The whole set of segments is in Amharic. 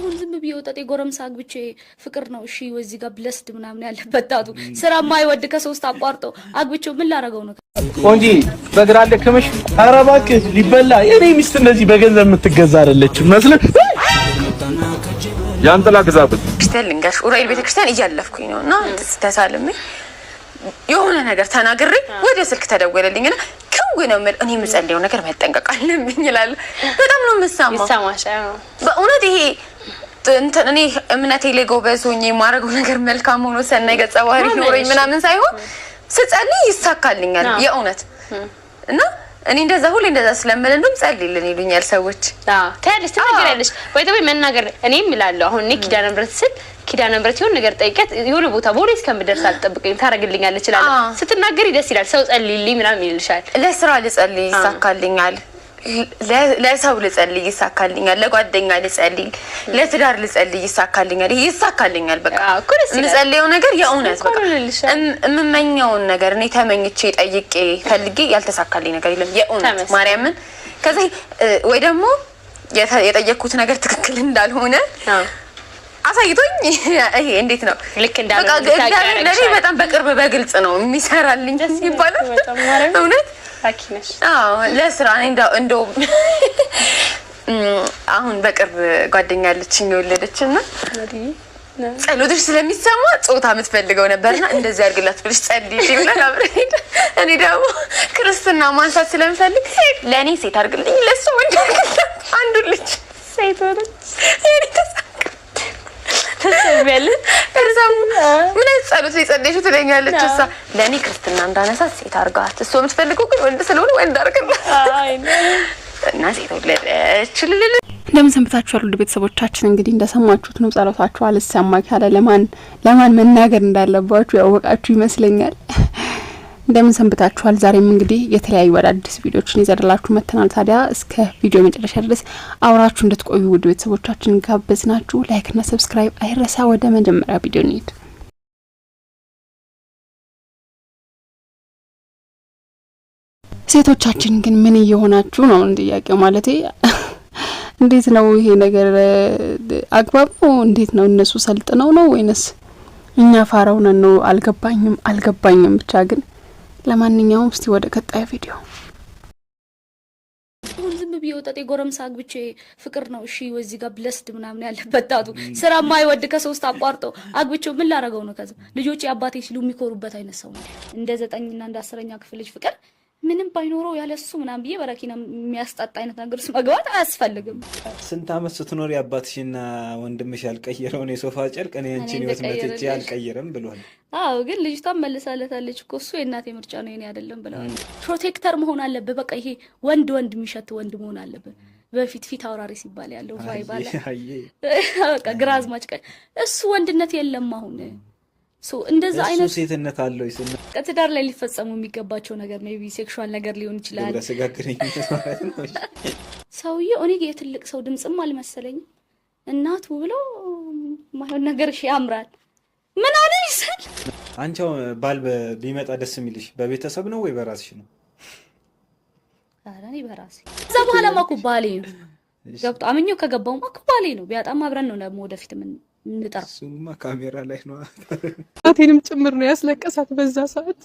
አሁን ዝም ብዬ ወጣጤ ጎረምሳ አግብቼ ፍቅር ነው እሺ፣ ወዚህ ጋር blessed ምናምን ያለበት tattoo ስራ ማይወድ ከሶስት አቋርጦ አግብቼው ምን ላረገው ነው? ቆንጂ በግራ አልደከመሽ? ኧረ እባክህ ሊበላ። የኔ ሚስት እንደዚህ በገንዘብ የምትገዛ አይደለችም መስልህ። ጃንጥላ ግዛበት። ክርስቲያን ልንገርሽ፣ ኡራኤል ቤተክርስቲያን እያለፍኩኝ ነው እና ተሳልሜ የሆነ ነገር ተናግሬ ወደ ስልክ ተደወለልኝ እና ክው ነው የምልህ። እኔ የምጸልየው ነገር መጠንቀቅ አለብኝ እላለሁ። በጣም ነው የምሰማው ይሰማሻል። በእውነት። ይሄ እንትን እኔ እምነቴ ላይ ጎበዝ ሆኜ የማደርገው ነገር መልካም ሆኖ ሰናይ ገጸ ባህሪ ኖረኝ ምናምን ሳይሆን ስጸልይ ይሳካልኛል የእውነት። እና እኔ እንደዛ ሁሌ እንደዛ ስለምል እንደውም ጸልይልን ይሉኛል ሰዎች። ትያለሽ፣ ትናገሪያለሽ። ወይ ደግሞ መናገር እኔም እላለሁ። አሁን እኔ ኪዳነ ምሕረት ስል ኪዳነ ምሕረት የሆነ ነገር ጠይቂያት የሆነ ቦታ ቦሌ እስከምደርስ አልጠብቀኝም ታደርግልኛለች እላለሁ። ስትናገሪ ደስ ይላል። ሰው ጸልይልኝ ምናምን ይልሻል። ለስራ ልጸልይ ይሳካልኛል። ለሰው ልጸልይ ይሳካልኛል። ለጓደኛ ልጸልይ፣ ለትዳር ልጸልይ ይሳካልኛል። ይሄ ይሳካልኛል። በቃ እኮ ደስ ይላል። የምጸልየው ነገር የእውነት በቃ እንኳን ሆነልሻል። የምመኘውን ነገር እኔ ተመኝቼ ጠይቄ ፈልጌ ያልተሳካልኝ ነገር የለም። የእውነት። ተመስገን። ማርያምን። ከዛ ወይ ደግሞ የጠየቅኩት ነገር ትክክል እንዳልሆነ አሳይቶኝ ይሄ እንዴት ነው ልክ እንዳልሆነ በቃ እንድታውቂ እግዚአብሔር ለእኔ ያደርግሻል። በጣም በቅርብ በግልጽ ነው የሚሰራልኝ ይባላል። በጣም ማርያም። እውነት። lucky ነሽ። አዎ፣ ለስራ እኔ እንደው አሁን በቅርብ ጓደኛ አለችኝ የወለደች እና ጸሎትሽ ስለሚሰማ ጾታ የምትፈልገው ነበርና እንደዚህ አድርግላት ብለሽ ጸልይ ብለን አብረን ሄደን እኔ ደግሞ ክርስትና ማንሳት ስለምፈልግ ለእኔ ሴት አድርግልኝ ለእሷ ወንድ አድርግላት አንዱ ልጅ ሴት ሆነች። የእኔ ተሳካ። ትሰሚያለሽ? ከዛም ምን አይነት ጸሎት ነው የጸለይሽው ትለኛለች እሷ። ለእኔ ክርስትና እንዳነሳ ሴት አድርጋት፣ እሷ የምትፈልገው ግን ወንድ ስለሆነ ወንድ አድርግላት እና ሴት ወለደች። ልልል። እንደምን ሰንብታችኋል ውድ ቤተሰቦቻችን? እንግዲህ እንደሰማችሁት ነው። ጸሎታችሁ አልሰማ ካለ ለማን ለማን መናገር እንዳለባችሁ ያወቃችሁ ይመስለኛል። እንደምን ሰንብታችኋል? ዛሬም እንግዲህ የተለያዩ አዳዲስ ቪዲዮችን ይዘንላችሁ መጥተናል። ታዲያ እስከ ቪዲዮ መጨረሻ ድረስ አብራችሁ እንድትቆዩ ውድ ቤተሰቦቻችን ጋበዝናችሁ። Like ና subscribe አይረሳ። ወደ መጀመሪያ ቪዲዮ እንሂድ። ሴቶቻችን ግን ምን እየሆናችሁ ነው? ጥያቄው ማለቴ እንዴት ነው ይሄ ነገር አግባብ ነው? እንዴት ነው እነሱ ሰልጥነው ነው ወይንስ እኛ ፋራው ነን ነው? አልገባኝም፣ አልገባኝም። ብቻ ግን ለማንኛውም እስቲ ወደ ቀጣዩ ቪዲዮ። አሁን ዝም ብዬ ወጣጤ ጎረምሳ አግብቼ ፍቅር ነው እሺ፣ ወዚህ ጋር blessed ምናምን ያለበት tattoo ስራ ማይወድ ከሶስት አቋርጦ አግብቼው ምን ላረገው ነው? ከዛ ልጆቼ አባቴ ሲሉ የሚኮሩበት አይነት ሰው ነው። እንደ 9ና እንደ 10ኛ ክፍል ልጅ ፍቅር ምንም ባይኖረው ያለሱ ምናምን ብዬ በረኪና የሚያስጠጣ አይነት ነገር ውስጥ መግባት አያስፈልግም። ስንት ዓመት ስትኖር የአባትሽና ወንድምሽ ያልቀየረውን የሶፋ ጨርቅ እኔ አንቺን ህይወት መትቼ እንደቀየረልሽ። አልቀይርም ብሏል። አዎ፣ ግን ልጅቷን መልሳለታለች እኮ፣ እሱ የእናቴ ምርጫ ነው የኔ አይደለም ብለዋል። Protector መሆን አለብህ። በቃ ይሄ ወንድ ወንድ የሚሸት ወንድ መሆን አለብህ። በፊት ፊት አውራሪ ሲባል ያለው vibe አለ። አየ። በቃ ግራዝማች ቀ እሱ ወንድነት የለም አሁን። So እንደዛ እሱ አይነት ሴትነት አለው ይስና ትዳር ላይ ሊፈጸሙ የሚገባቸው ነገር maybe sexual ነገር ሊሆን ይችላል። ግብረ ስጋ ግንኙነት ማለት ነው። ሰውዬው እኔ የትልቅ ሰው ድምፅም አልመሰለኝም። እናቱ ብሎ ማይሆን ነገር እሺ ያምራል ምናምን ይሰል። አንቺ አሁን ባል ቢመጣ ደስ የሚልሽ በቤተሰብ ነው ወይ በራስሽ ነው? ኧረ እኔ በራሴ። ከዛ በኋላማ እኮ ባሌ ነው፣ ገብቶ አምኜው ከገባውማ እኮ ባሌ ነው። ቢያጣም አብረን ነው ደግሞ ወደፊት የምንጠራው። እሱማ ካሜራ ላይ ነው። እናቴንም ጭምር ነው ያስለቀሳት በዛ ሰዓት።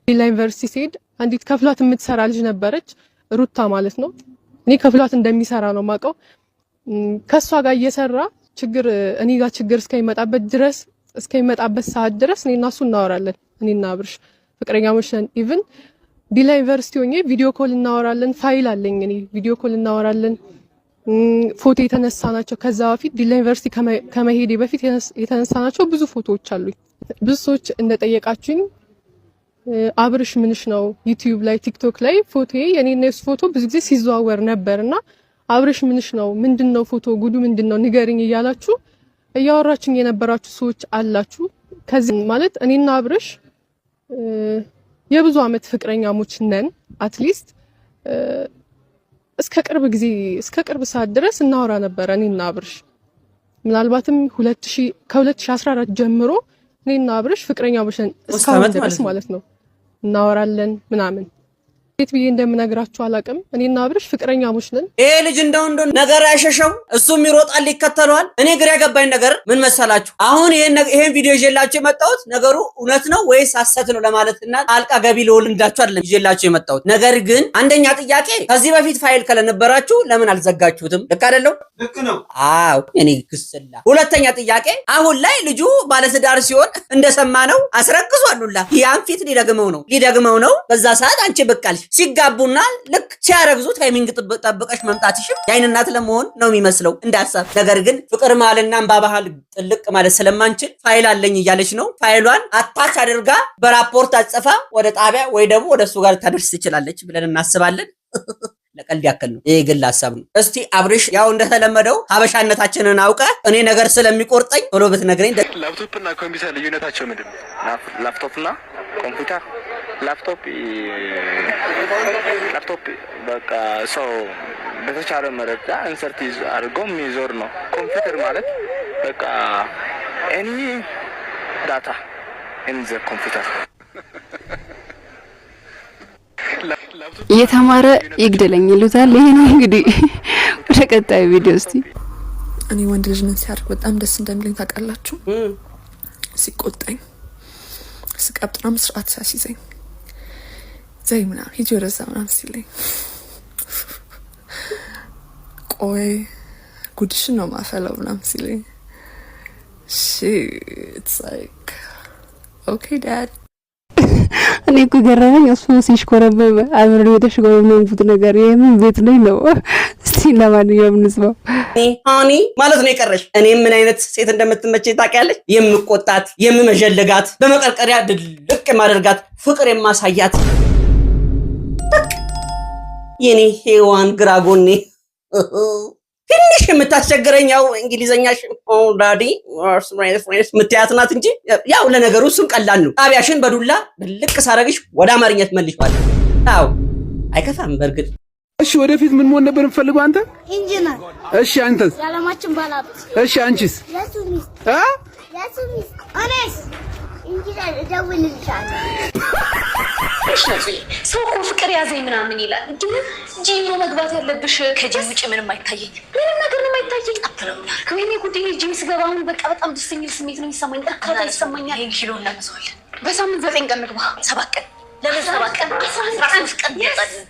ሌላ ዩኒቨርሲቲ ሲሄድ አንዲት ከፍሏት የምትሰራ ልጅ ነበረች፣ ሩታ ማለት ነው። እኔ ከፍሏት እንደሚሰራ ነው የማውቀው። ከእሷ ጋር እየሰራ ችግር እኔ ጋር ችግር እስከሚመጣበት ድረስ፣ እስከሚመጣበት ሰዓት ድረስ እኔና እሱ እናወራለን። እኔና አብርሽ ፍቅረኛሞች ነን። Even ዲላ ዩኒቨርሲቲ ሆኜ video call እናወራለን። ፋይል አለኝ እኔ፣ video call እናወራለን። ፎቶ የተነሳ ናቸው። ከዛ በፊት ዲላ ዩኒቨርሲቲ ከመሄዴ በፊት የተነሳ ናቸው ብዙ ፎቶዎች አሉኝ። ብዙ ሰዎች እንደጠየቃችሁኝ አብርሽ ምንሽ ነው፣ YouTube ላይ TikTok ላይ ፎቶዬ የኔና የሱ ፎቶ ብዙ ጊዜ ሲዘዋወር ነበር እና አብርሽ ምንሽ ነው፣ ምንድነው ፎቶ ጉዱ ምንድነው ንገሪኝ እያላችሁ እያወራችሁኝ የነበራችሁ ሰዎች አላችሁ። ከዚህ ማለት እኔና አብርሽ የብዙ አመት ፍቅረኛሞች ነን። At least እስከ ቅርብ ጊዜ፣ እስከ ቅርብ ሰዓት ድረስ እናወራ ነበረ እኔና አብርሽ። ምናልባትም 2000 ከ2014 ጀምሮ እኔና አብርሽ ፍቅረኛሞች ነን 3 እስካሁን ዓመት ድረስ ማለት ነው። ማለት ነው። እናወራለን ምናምን። እንዴት ብዬ እንደምነግራችሁ አላውቅም። እኔና አብርሽ ፍቅረኛሞች ነን። ይሄ ልጅ እንደው እንደው ነገር ያሸሸው፣ እሱም ይሮጣል ይከተለዋል። እኔ ግራ ያገባኝ ነገር ምን መሰላችሁ? አሁን ይሄን ቪዲዮ ይዤላችሁ የመጣሁት ነገሩ እውነት ነው ወይስ ሐሰት ነው ለማለትና ጣልቃ ገቢ ልውል እንዳችሁ አይደለም ይዤላችሁ የመጣሁት። ነገር ግን አንደኛ ጥያቄ፣ ከዚህ በፊት ፋይል ከለነበራችሁ ለምን አልዘጋችሁትም? ልክ አይደለው? ልክ ነው። አዎ፣ እኔ ግስላ። ሁለተኛ ጥያቄ፣ አሁን ላይ ልጁ ባለትዳር ሲሆን እንደሰማነው አስረግዟል ሁላ። ያን ፊት ሊደግመው ነው፣ ሊደግመው ነው። በዛ ሰዓት አንቺ ብቅ አልሽ። ሲጋቡና ልክ ሲያረግዙ timing ጠብቀሽ መምጣትሽም የአይን እናት ለመሆን ነው የሚመስለው እንደ ሀሳብ። ነገር ግን ፍቅር መሀልና እንባ መሀል ጥልቅ ማለት ስለማንችል ፋይል አለኝ እያለች ነው። ፋይሏን attach አድርጋ በራፖርት አጽፋ ወደ ጣቢያ ወይ ደግሞ ወደ እሱ ጋር ታደርስ ትችላለች ብለን እናስባለን። ለቀልድ ያክል ነው። ይሄ ግል ሀሳብ ነው። እስቲ አብርሽ፣ ያው እንደተለመደው ሀበሻነታችንን አውቀ እኔ ነገር ስለሚቆርጠኝ ቶሎ ብትነግረኝ ላፕቶፕ እና ኮምፒውተር ልዩነታቸው ምንድን ነው? ላፕቶፕ እና ኮምፒውተር፣ ላፕቶፕ በቃ ሰው በተቻለ መረጃ insert አድርጎ የሚዞር ነው። ኮምፒውተር ማለት በቃ any data in the computer። እየተማረ ይግደለኝ ይሉታል። ይሄ ነው እንግዲህ። ወደ ቀጣዩ ቪዲዮ እስቲ። እኔ ወንድ ልጅ ምን ሲያደርግ በጣም ደስ እንደሚለኝ ታውቃላችሁ? ሲቆጣኝ፣ ስቀብጥ ምናምን ስርዓት ሲያስይዘኝ፣ ዘይ ምናምን ሂጂ ወደዛ ምናምን ሲለኝ፣ ቆይ ጉድሽን ነው ማፈለው ምናምን ሲለኝ፣ it's like, okay, dad። እኔ እኮ ገረመኝ። እሱ ሲሽኮረመም አብሬ የተሽኮረመምኩት ነገር የምን ቤት ነኝ ነው። እስቲ ለማንኛውም እንስማው። Honey ማለት ነው የቀረሽ። እኔ ምን አይነት ሴት እንደምትመቸኝ ታውቂያለሽ? የምቆጣት፣ የምመዠልጋት፣ በመቀርቀሪያ ድልቅ የማደርጋት፣ ፍቅር የማሳያት፣ በቃ የኔ ሔዋን ግራ ጎኔ። ትንሽ የምታስቸግረኝ ያው እንግሊዘኛሽ daddy የምትያት ናት እንጂ ያው ለነገሩ እሱም ቀላል ነው። ጣቢያሽን በዱላ ድልቅ ሳረግሽ ወደ አማርኛ ትመልሺዋለሽ። አዎ፣ አይከፋም በእርግጥ። እሺ፣ ወደፊት ምን መሆን ነበር የምትፈልገው አንተ? ኢንጂነር። እሺ፣ አንተስ? የዓለማችን ባለሀብት። እሺ፣ አንቺስ? የሱ ሚስት። እ የሱ ሚስት። እኔስ ኢንጂነር፣ እደውልልሻለሁ። ሰው እኮ ፍቅር ያዘኝ ምናምን ይላል፣ ግን ጂም ነው መግባት ያለብሽ። ከጂም ውጭ ምንም አይታየኝም። ምንም ነገር ነው የማይታየኝ። ጠብ ነው የሚያደርገው። ወይኔ ጉዴ! ጂም ስገባ አሁን በቃ በጣም ደስ የሚል ስሜት ነው የሚሰማኝ። እርካታ ይሰማኛል። ይሄን ኪሎ እናነሳዋለን። በሳምንት 9 ቀን ንግባ። 7 ቀን ለምን 7 ቀን? 13 ቀን እንወጣለን።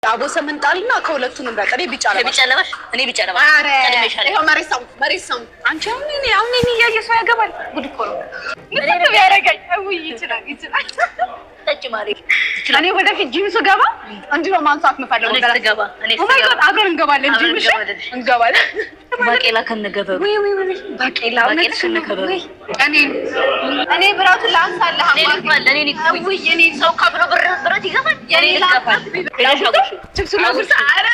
አቦ ሰምንጣልና ከሁለቱ ንምረጥ። እኔ ቢጫ ለባሽ። ቢጫ ለባሽ፣ እኔ ቢጫ ለባሽ። ኧረ ቀድሜሻለሁ። ይኸው መሬት ሰው፣ መሬት ሰው። አንቺ አሁን እኔ እያየ ሰው ያገባል። ጉድ እኮ ነው። ምን ነው ያደረገኝ? ውይ፣ ይችላል፣ ይችላል። ጠጭ ማሪ። እኔ ወደፊት ጂም ስገባ እንዲህ ነው ማንሳት የምፈልገው። እኔ ስገባ፣ እኔ Oh my God፣ አብረን እንገባለን። አብረን ጂም እሺ? እንገባለን። እንገባለን። ባቄላ ከነገበሩ። ውይ ውይ ውይ፣ ባቄላ ባቄላ እውነትሽን ነው። ከነገበሩ። ውይ፣ እኔ ብረቱን ላንሳልህ። እኔ ልግፋልህ፣ እኔ ልግፋኝ። ውይ፣ እኔ ሰው ከብሎ ብረት ይገፋል። እኔ ልገፋል። ችፕሱን ላጉርስ። ኧረ